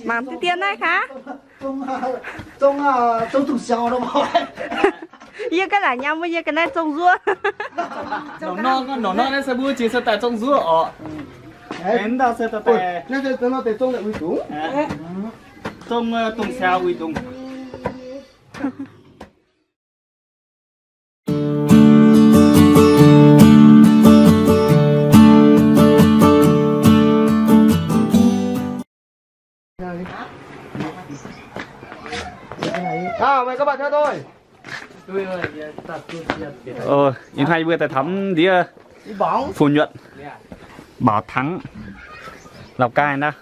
Mangc deix dien naaiv kaav. Zong, zong, zong dungz siaaux nor. Yie ganh laaic nyaam mbuo nyei ga'naaiv zong nzuov. Nor, nor, nor, nor naaiv se mbuo jiex se daaih zong nzuov orqc. Aengx ndau se daaih, naaiv se nor deix zong daaih uix dungz. Zong, dungz siaaux uix dungz. Ih hnoi yie mbuo daaih taux ndiev Fu Nyuotc, Bảo Thắng, Lào Cai naaiv.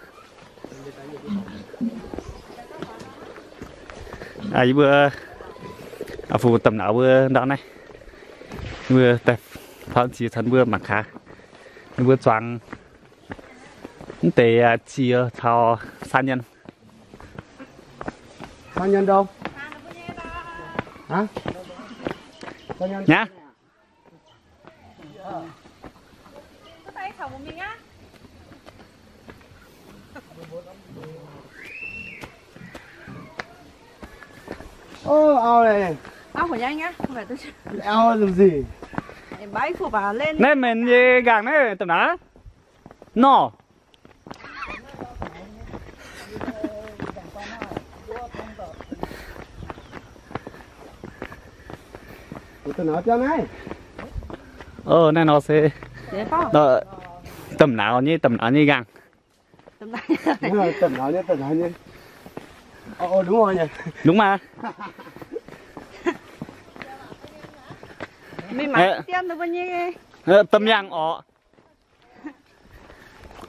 Yie mbuo fu domh nauz mbuo ndau naaiv, mbuo daaih taux ziex caux mbuo mangc gaax, mbuo zuangx mv deix ziex caux san nyen. San nyen ndau. Hnangv. Naaiv meih nyei nqaangc naaiv domh nauz nor. Naaiv nor se domh nauz nyei, domh nauz nyei nqaangc. Lungx maah. Domh yangh orqc.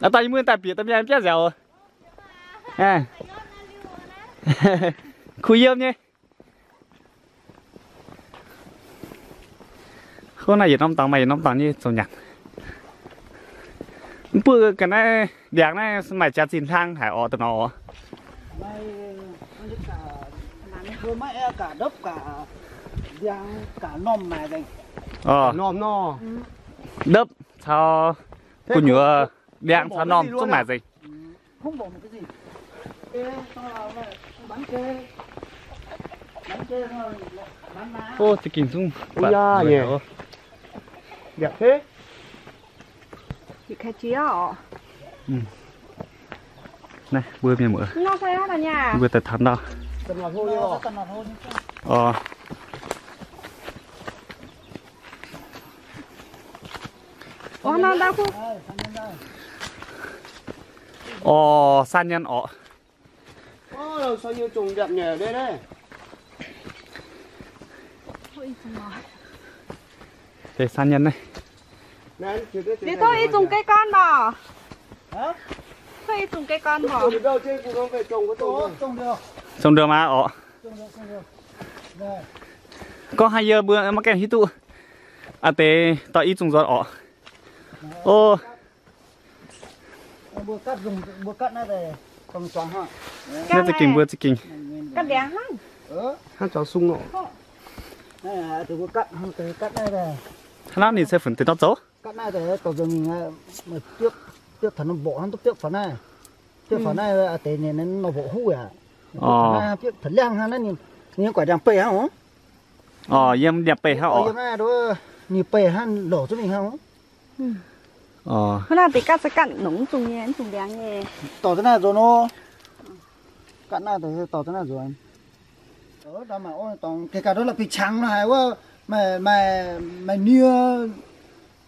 Aa, daaih yie mbuo daaih bieqc domh yangh biauv nziaauc. Kuh yiem nyei. Hov, naaiv yietc norm dorngx maaih yietc norm dorngx nyei zoux nyanc. Mv baac ga'naaiv ndiangx naaiv maaih jaax-zinh hlang haic orqc, da'nor orqc. Ndopv caux gu'nyuoz, ndiangx caux normh zungv maaih nzengc. Ov, za'gengh zungv. Naaiv mbuo mienh muoz, mbuo daaih taux ndau. Orqc. Orqc, san nyen orqc. Deix san nyen naaiv. Liuz tov ih zungh geh gorn mor. Tov ih zungh geh gorn mor. Zungh ndouh maah orqc. Gorngv haaix yie mbuo maiv gaengh hiuv duqv. Aa, deix dorh ih zungh nzuonx orqc. Ov. Naaiv za'gengh mbuo za'gengh hnangv zuangx sung nor. Hnangv naaiv ninh se funx deix dorh zoux. Gatv naaiv deix dorh nzuonx mingh, biopv taux norm mborqc hnangv, duqv biopv faaux naaiv. Biopv faaux naaiv deix ninh nor mborqc huv aqv. Biopv taux liangh hnangv naaiv, ninh guaaic ndiangx-beih hnangv oc. Orqc, yiem ndiangx-beih hnangv oc. Ninh beih hnangv lorqc zuqc mingh hnangv oc. Hnangv naaiv deix gatv se gatv nongx zungh nyei, zungh ndiangx nyei. Dorh za'naaiv nzuonx nor. Gatv naaiv deix dorh za'naaiv nzuonx. Maaih dorngx geh gaax nduov la'bieiv-qangx nor haiz wuov, maaih nie,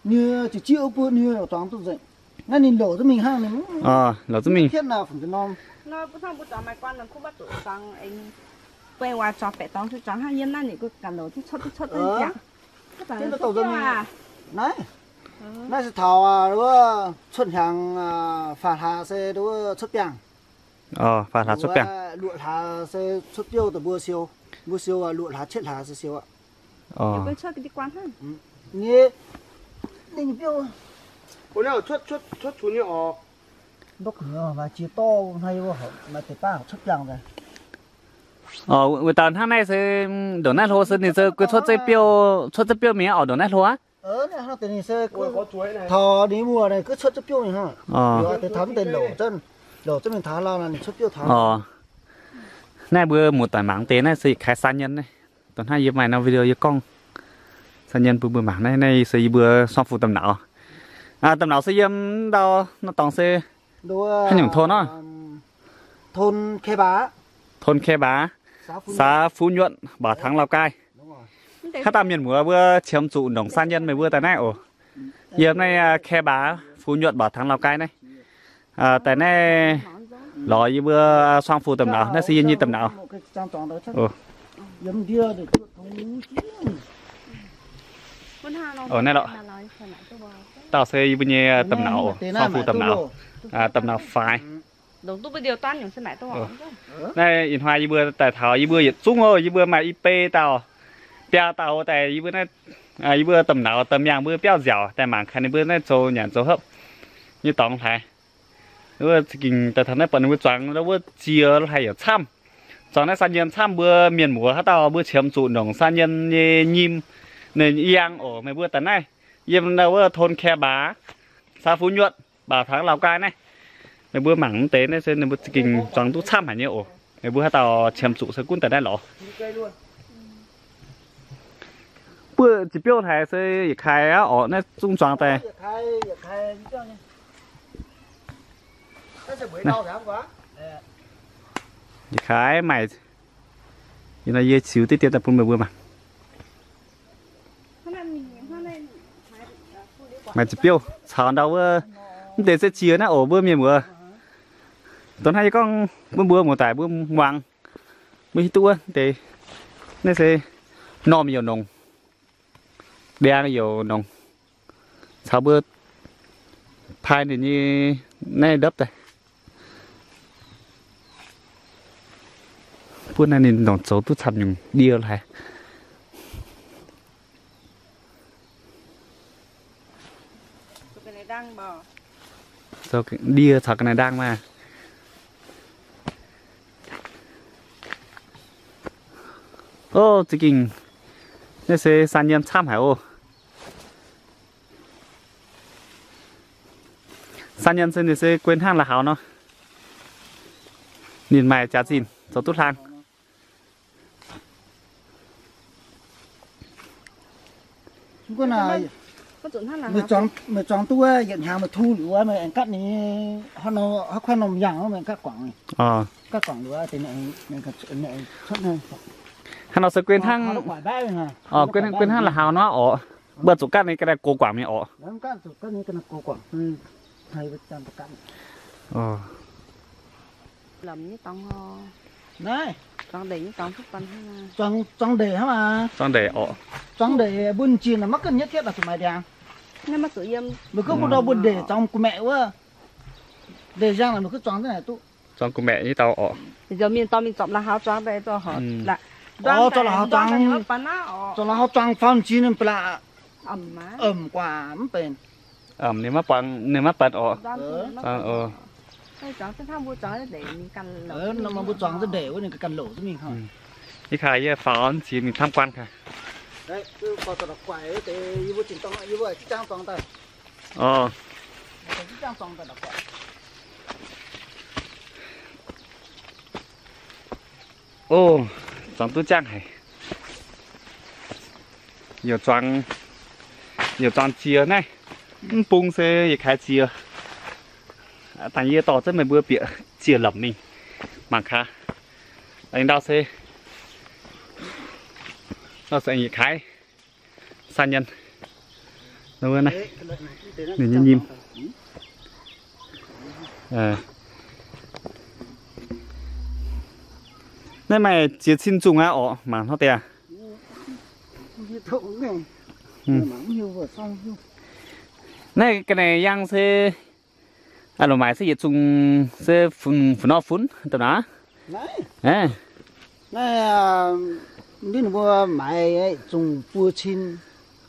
nie ziqc zieqv wuov buo nie lorqc zuangx duqv nzengc. Naaiv ninh lorqc duqv mingh hnangv, ninh lorqc duqv mingh. Pietv naaiv funx deix norm. Nor mbuo hnangv mbuo zuangx maaih guanh nor kuv maiv zuqc zuangx, zuangx aengx beih waac zuangx baeqc dorngx zuqc zuangx hnangv. Yiem naaiv ninh guv ganh lorqc duqv cuotv duqv cuotv zengc. Naaiv, naaiv se taux wuov cuotv hnyangx faaux hlaax se nduov cuotv biangh. Faaux hlaax cuotv biangh. Luoqc hlaax se cuotv biouv daaih mbuo siou, mbuo siou luoqc hlaax cietv hlaax se siou aqv. Nyei, ninh biouv. Cuotv, cuotv, cuotv cunx nyei oc. Ndopv nyei maaih jiex dorv hnangv yie mbuo maaih deix baav cuotv biangh daaih. Orqc, wuov dauh hnangv naaiv se ndongc naaiv hlo se ninh se guei cuotv zeiv biouv, cuotv zeiv biouv mingh orqc, ndongc naaiv hlo aqv. Taux ninh muoz naaic guei cuotv zeiv biouv mingh hnangv. Deix taux mv deix louc zanv. Naaiv mbuo muoz-doic mangc deix naaiv se yietc kaaix san nyien naaiv. Dongh hnangv yie maaih norm video yie gorngv, san nyien bun mbuo mangc naaiv, naaiv se yie mbuo Suangx Fuqv Domh Nauz. Domh Nauz se yiem ndau nor dorngx se haaix nyungc thôn nor? Thôn Khe Baax, xã Phú Nhuận, Bảo Thắng, Lào Cai. Haaix dauh mienh muoz mbuo qiemx zuqc ndongc san nyien meih mbuo daaih naaiv oc. Yiem naaiv Khe Baax, Phú Nhuận, Bảo Thắng, Lào Cai naaiv. Daaih naaiv lorz yie mbuo Suangx Fuqv Domh Nauz, naaiv se yie nyei domh nauz. Naaiv lorqc. Dauh se yie mbuo nyei domh nauz oc, Suangx Fuqv Domh Nauz, domh nauz faix. Naaiv ih hnoi yie mbuo daaih taux yie mbuo yietc zungv oc, yie mbuo maaih i bei dauh, biaa dauh daaih yie mbuo naaiv, yie mbuo domh nauz domh miangh mbuo biauv nziaauc daaih mangc gaax ninh mbuo naaiv zoux nyanc zoux hopv nyei dorngx hlaaix. Wuov za'gengh daaih taux naaiv buatc ninh mbuo zuangx wuov ziex hlaaix yaac camv. Zuangx naaiv san nyien camv, mbuo mienh muoz haaix dauh mbuo qiemx zuqc ndongc san nyien nyei nyim, ninh yangh oc, meih mbuo daaih naaiv yiem wuov thôn Khe Baax, xã Phú Nhuận, Bảo Thắng, Lào Cai naaiv. Meih mbuo mangc mv deix naaiv se ninh mbuo za'gengh zuangx duqv camv haic nyei oc. Meih mbuo haaix dauh qiemx zuqc se gunv daaih naaiv lorz. Buov ziepc biouv hlaaix se yietc kaaix aqv oc, naaiv zungv zuangx daaih. Yietc kaaix maaih, yie ziux diqv dien daaih bun meih mbuo mangc. Maaih ziepc biouv caux ndau wuov, mv deix se jiex naaiv oc mbuo mienh muoz. Dongh hnangv yie gorngv bun mbuo muoz-doic mbuo muangx, mbuo hiuv duqv wuov deix. Naaiv se normh youc nongc, ndiangx youc nongc, caux mbuo pai ninh nyei naaiv ndopv daaih. Buov naaiv ninh ndongc zoux duqv camv nyungc ndie haic. Ndie caux ga'naaiv ndaang maah. Ov, za'gengh naaiv se san nyien camv haic oc. San nyien se ninh se guen hnangv la'haux nor. Ninh maaih jaax-zinh zoux duqv hlang. Meih zuangx duqv yietc hnyangx meih tu liuz wuov, meih aengx gatv ninh, haaix kuaaiv norm yangh meih aengx gatv guangc. Hnangv nor se guen hnangv, guen hnangv la'haux nor oc. Mbuo zuqc gatv ninh ga'naaiv gox guangc mingh oc. Zuangx ndeic hnangv maah. Zuangx ndeic oc. Zuangx ndeic bun jiex maiv ganh nyietv kietv zuqc maaiz ndiangx. Meih kuv mbuo ndorm mbuo ndeic zuangx gu'maeqc wuov. Ndeic ziangh naaic meih kuv zuangx ziex naaic duqv. Zuangx gu'maeqc nyei dauh oc. Zuangx la'haux zuangx, zuangx la'haux zuangx faam jiex ninh ba'laqc. M'guaax mv benx. Ninh maiv buangx, ninh maiv benx oc. Mbuo zuangx ziex ndeic wuov ninh ganh louc duqv mingh. Ih kaax yie faaux ziex mingh tham guanh kaax. Oc. Ov, zuangx duqv jangv haic. Youc zuangx, youc zuangx ziex naaiv, mv bung se yietc kaaix ziex. Dangh yie dorh zunv meih mbuo bieqc ziex lamc mingh mangc gaax. Aengx ndau se, ndau se aengx yietc kaaix. San nyien. Ninh nyei nyim. Naaiv maaih ziex cin zungh aqv oc, mangc hnangv deix aqv. Naaiv ga'naaiv yangh se, aa, loz-maaic se yietc zungh se funx, funx nor funx da'naaiv. Naaiv, ninh mbuo maaiz zungh buo cin.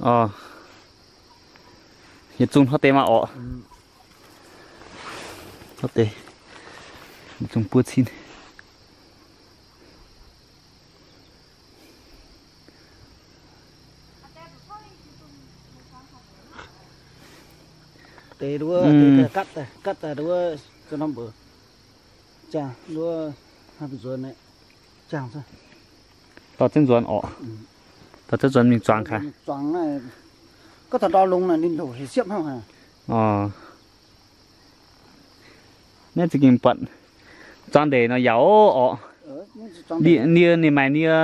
Oc. Yietc zungh hnangv deix maah oc. Hnangv deix. Yietc zungh buo cin. Deix wuov, gatv daaih, gatv daaih wuov, zuqc norm mbuox. Jangx, nzuonx, dorh zengv nzuonx orqc. Dorh zengv nzuonx mingh zuangx gaax. Gorngv taux ndau lungz naaic ninh louc hec siepv hnangv haic. Naaiv za'gengh buatc zuangx ndeic nor yaac orqc. Nie, nie, ninh maaih nie.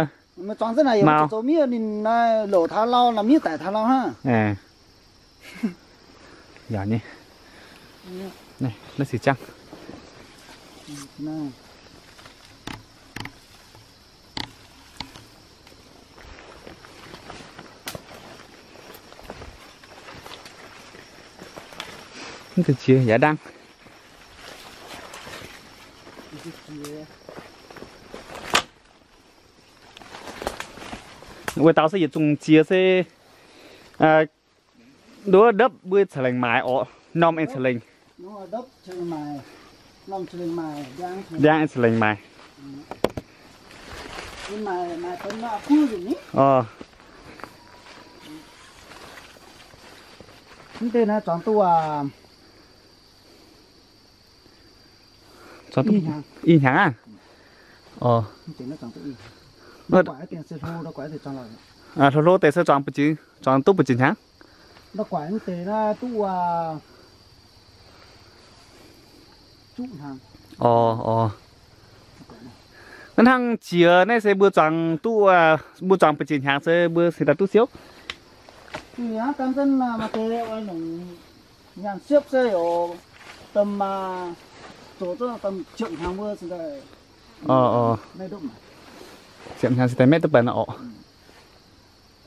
Zuangx zengv naaic yaac zoux miev ninh naaiv louc taux lauh, naaiv miev daic taux lauh hnangv. Yaac nyei. Naaiv sic jangv. Mv deix jiex yaac ndaangc. Wuov dauh se yietc zungh jiex se nduov ndopv mbuo ca'lengc maaiz orqc, norm aengx ca'lengc. Ndiangv aengx ca'lengc maaiz. Orqc. Mv deix naaiv zuangx duqv aac. Zuangx duqv i hnyangx aqv. Orqc. Hlo hlo deix se zuangx buo jiex, zuangx duqv buo jiex hnyangx. Orqc, orqc. Naaiv hnangv jiex naaiv se mbuo zuangx duqv, mbuo zuangx buo jiex hnyangx se mbuo cingx daaih duqv siouv. Nyaanh siepv se yoc, da'maah zoux zungv da'maah ziepc hnyangx wuov cingx daaih. Orqc, orqc. Ziepc hnyangx cingx daaih maeqv duqv benx orqc.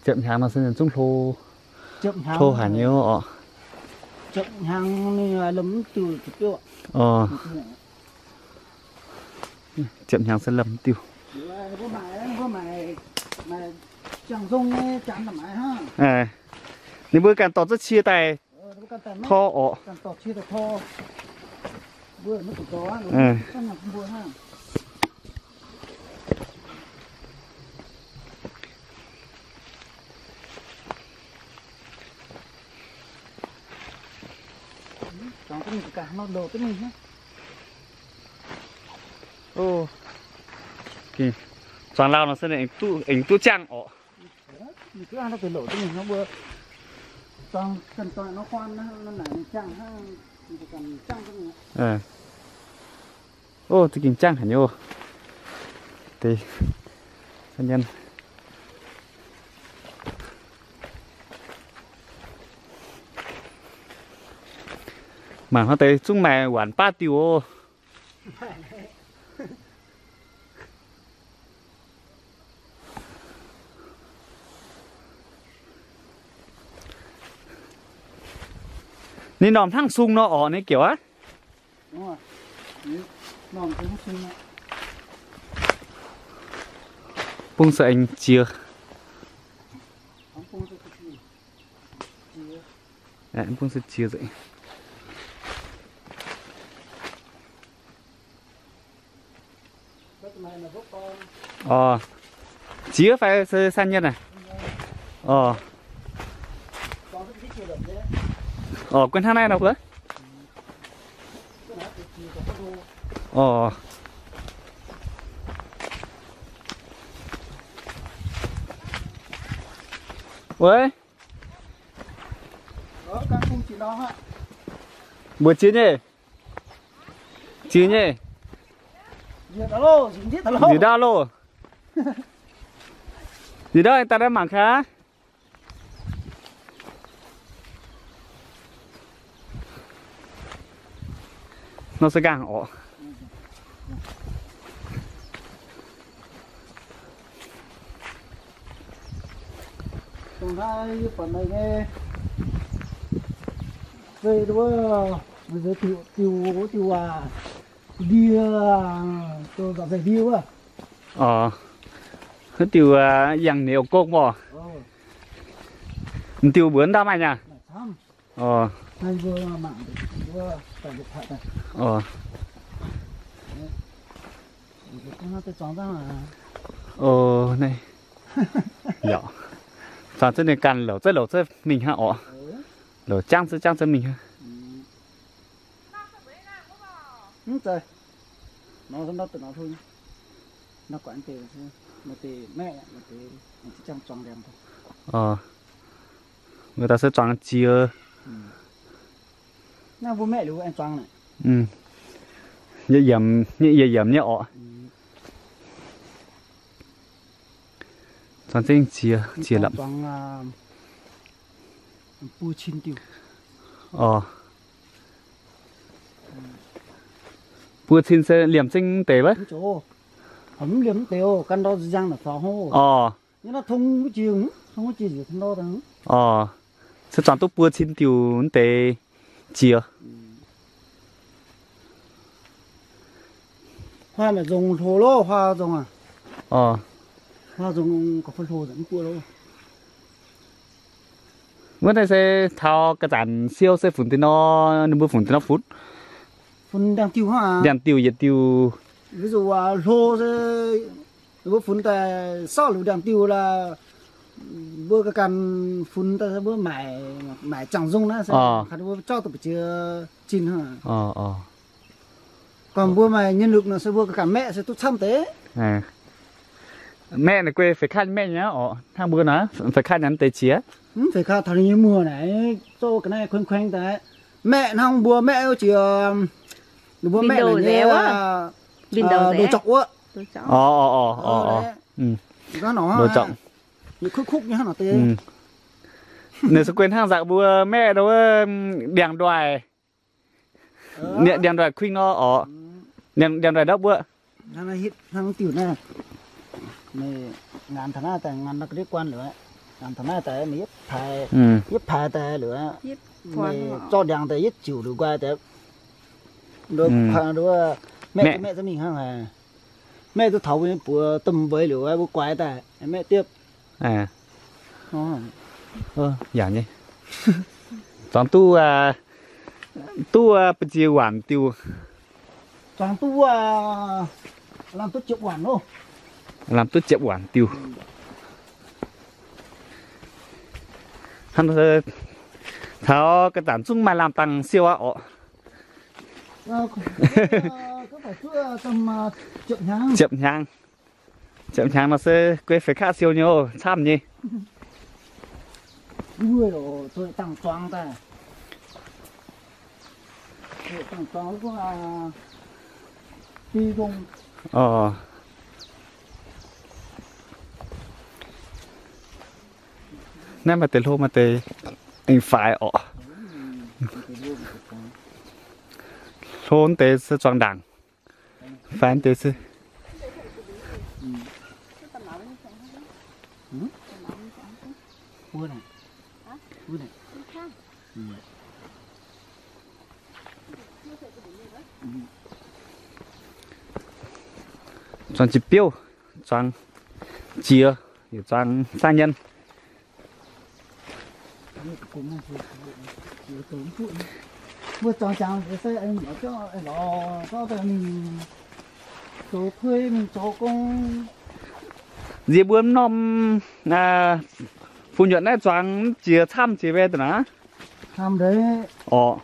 Ziepc hnyangx nor se zungv hlo, hlo haic nyei orqc. Orqc. Ziepc hnyangx se lamh diuh. Ninh mbuo ganh dorh ziex cie daaih tor orqc. Zuangx lauh nor se aengx duqv jangv orqc. Ov, za'gengh jangv haic nyei. Deix, mangc hnangv deix zungv maaih waanc baav diuh oc. Ninh normh hnangv sung nor orqc, ninh giouc aqv. Bung se aengx jiex. Bung se jiex nzengc. Orqc. Jiex fai se sanh nyei naaic? Orqc. Orqc, guon hnangv naaiv nor wuov. Orqc. Weic, mbuo jiex nyei. Jiex nyei. Nziex ndau loh. Nziex ndau daaih mangc gaax. Nor se nqaang orqc. Dongh naaiv yie buatc meih nyei, se wuov, diuh, diuh, diuh waac, ndie, dongh nzauc nzengc ndie wuov. Orqc, haaix diuh yangh niouz gong oc. M'diuh mbuo ndau maaih nyei. Orqc. Orqc. Orqc, naaiv. Yaac. Zuangx zunv ninh ganh louc zunv louc zunv mingh hnangv orqc. Louc jangv zunv jangv zunv mingh hnangv. Nor, nor deix nor hlo nyei. Nor guaix deix, maaih deix maeqv, maaih deix ziangh zuangx ndiangx. Ov, maaih dauh se zuangx jiex. Naaiv mbuo maeqv liuz aengx zuangx naaic. Yie yiem, yie yiem nyei orqc. Zuangx zengv jiex, jiex lamh. Zuangx buo cin diuh. Ov. Buo cin se liemh zengv deix wuov? Mv liemh mv deix, gan ndau nziang naaic faaux hov. Ov. Ov, se zuangx duqv buo cin diuh mv deix jiex. Huaav maaih nzong hlo loh, huaav nzong aac. Ov. Huaav nzong gauh fai hlo nzengc mv buoqv loh. Wuov naaiv se taux ga'zanc siou se funx deix nor, ninh mbuo funx deix nor funx? Funx ndiangx-diuh hnangv aqv. Ndiangx-diuh, yietc-diuh. Ví dụ hlo se ninh mbuo funx daaih sortv liuz ndiangx-diuh laaix, mbuo ga'ganh funx daaih mbuo maaic, maaic ziangh nzung naaiv se mbuo zorqv duqv mbu'ziex zinh hnangv. Gorngv mbuo maaih nyei lukc nor se mbuo ga'ganh maeqv se duqv camv deix. Maeqv naaic guei feix kaav maeqv nyei orqc, hnangv mbuo naaic feix kaav nyei deix jiex. Mv feix kaav taux ninh nyei muoz naaic, zorqv ga'naaiv kueng-kueng daaih. Maeqv hnangv mbuo maeqv wuov jiex, ninh mbuo maeqv naaic nyei, ndoh zorqv wuov. Ov, ov, ov, ov. Ndoh zorqv. Kuv kuv nyei hnangv nor deix. Ninh se guei hnangv nzaqc mbuo maeqv nor wuov, ndiangx-ndoih. Ndiangx-ndoih kuing nor orqc. Ndiangx-ndoih ndopv wuov. Hnangv diuh naaiv, ngaanc taux naaiv daaih, ngaanc nor ga'ndiev guan liuz aqv. Ngaanc taux naaiv daaih, meih yietv paaix, yietv paaix daaih liuz aqv. Meih zorqv ndiangx daaih yietv ziouc liuz nqoi daaih. Maeqv, maeqv za'mingh hnangv haaix. Maeqv duqv taux mbuo nyei buoz domh mbeix liuz, mbuo guaix daaih, maeqv diepv. Yangh nyei. Zuangx duqv, duqv ba'nziex waanc diuh. Zuangx duqv, lamh duqv ziepc waanc loh. Lamh duqv ziepc waanc diuh. Hnangv taux ga'zanc zungv maaih lamh dangh siou aqv orqc. Ziepc hnyangx. Ziepc hnyangx nor se guei feix kaav siou nyei oc, camv nyei. Ov. Naaiv maaih deix hlo, maaih deix aengx faix orqc. Hlo deix se zuangx ndaangc. Faix deix se zuangx jiex biouv, zuangx jiex, yietc zuangx saangv nyien. Nziex mbuo norm fu'nyuoqc naaiv zuangx jiex camv jiex mbe da'naaiv. Orqc.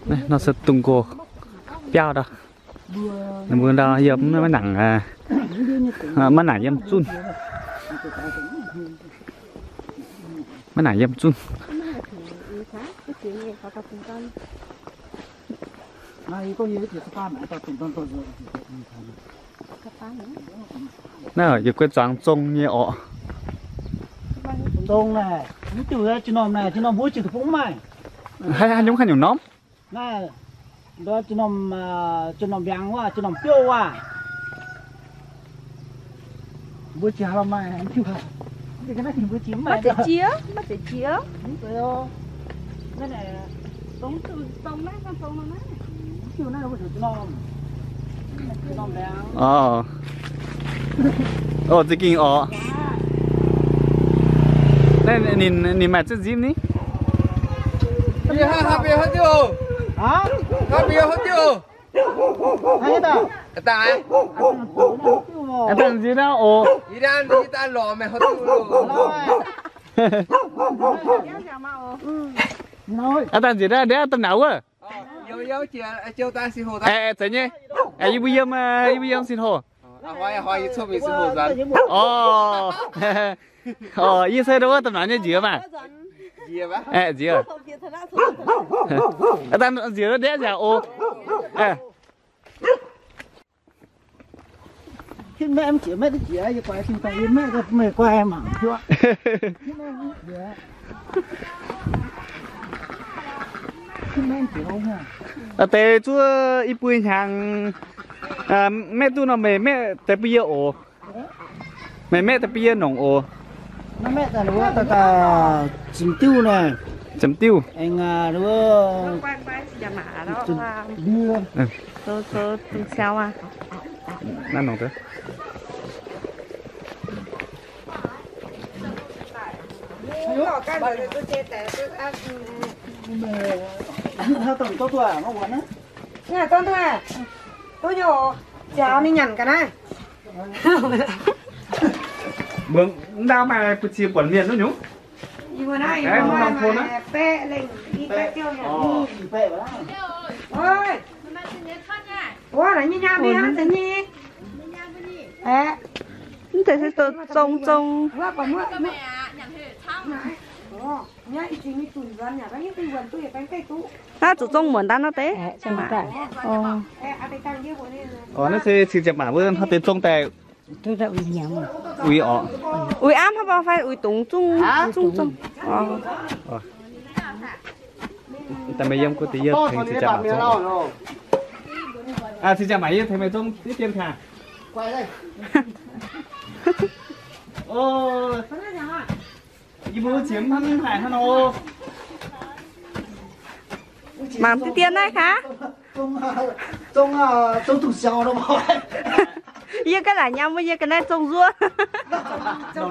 Naaiv nor se dungx nqox biauv ndau. Ninh mbuo ndau yiem maiv nangc, maiv nangc yiem zunh. Maiv nangc yiem zunh. Naaiv yietc guei zuangx zong nyei orqc. Zong naaic, mv diuh jiex norm naaic, jiex norm mbuo jiex deic-bung mv maaih. Haaix nyungc haaix nyungc norm? Naaiv, ndortv jiex norm, jiex norm mbiaangx wuov, jiex norm biouv wuov. Mbuo jiex haaix lorh maaih, mv diuh. Mbuo jiex mv maaih. Maiv zeiz jiex, maiv zeiz jiex. Mv zeiz oc. Naaiv, dongh mv diuh dongh naaiv, dongh naaiv. Mv diuh naaiv mbuo jiex norm. Orqc. Orqc, za'gengh orqc. Naaiv ninh, ninh maaih zieqv nzipv ni. Haaix mbuo haaix diuh? Haaix mbuo haaix diuh? Aav dangh nziex naaiv oc. Aav dangh nziex naaiv ndiev da'nauz wuov. Aeqv, zeiz nyei. Aeqv, yie mbuo yiem, yie mbuo yiem sin hoc. Orv, orv, yie se ndau wuov da'nauz nyei nziex maah. Aeqv, nziex. Aav dangh nziex ndiev nziaauc oc. Deix zuov i buo hnyangx, maeqv duqv nor meih maeqv deix bun yie oc. Meih maeqv deix bun yie nongc oc. Ziepc diuv naaic. Ziepc diuv. Naaiv nongc deix. Duqv nyei, ziangx mingh nyanc ga'naaiv. Mbuo ndau maaih buo ziex buonc mienh nyungc. Mv deix se zong zong. Naaiv zuqc zong muonc daaih nor deix. Naaiv se cing ziepc maac wuov hnangv deix zong daaih. Uix orqc. Uix amv hnangv baac fai uix dungz zungv, zungv zong. Daaih meih yiem gu deix yie tengx cing ziepc maac zong. Cing ziepc maac yie tengx meih zong diqv dien kaax. Yie mbuo ziex mv haic hnangv nor. Mangc diqv dien naaiv kaax. Yie ganh laaic nyam mbuo yie ga'naaiv zong nzuov.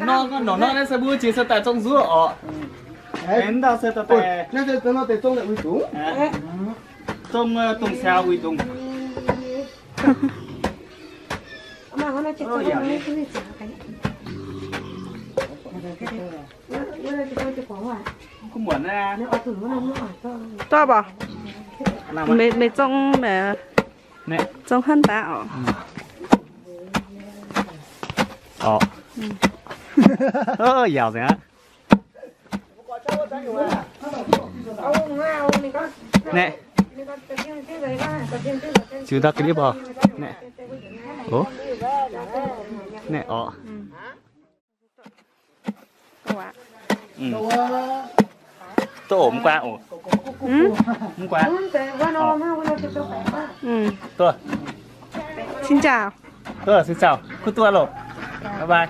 Nor nor naaiv se mbuo jiex se daaih zong nzuov orqc. Aengx ndau se daaih zong dongh siaaux uix dungz. Duqv baac. Meih zong, zong hnangv daaih orqc. Orqc. Yaauc nzengc aqv. Naeqv. Ziux ndau ga'ndiev baac. Naeqv. Naeqv orqc. Duqv oc, mv guaax oc. Mv guaax. Duqv. Xin chào. Duqv, xin chào. Kuv duqv loh. Bye bye.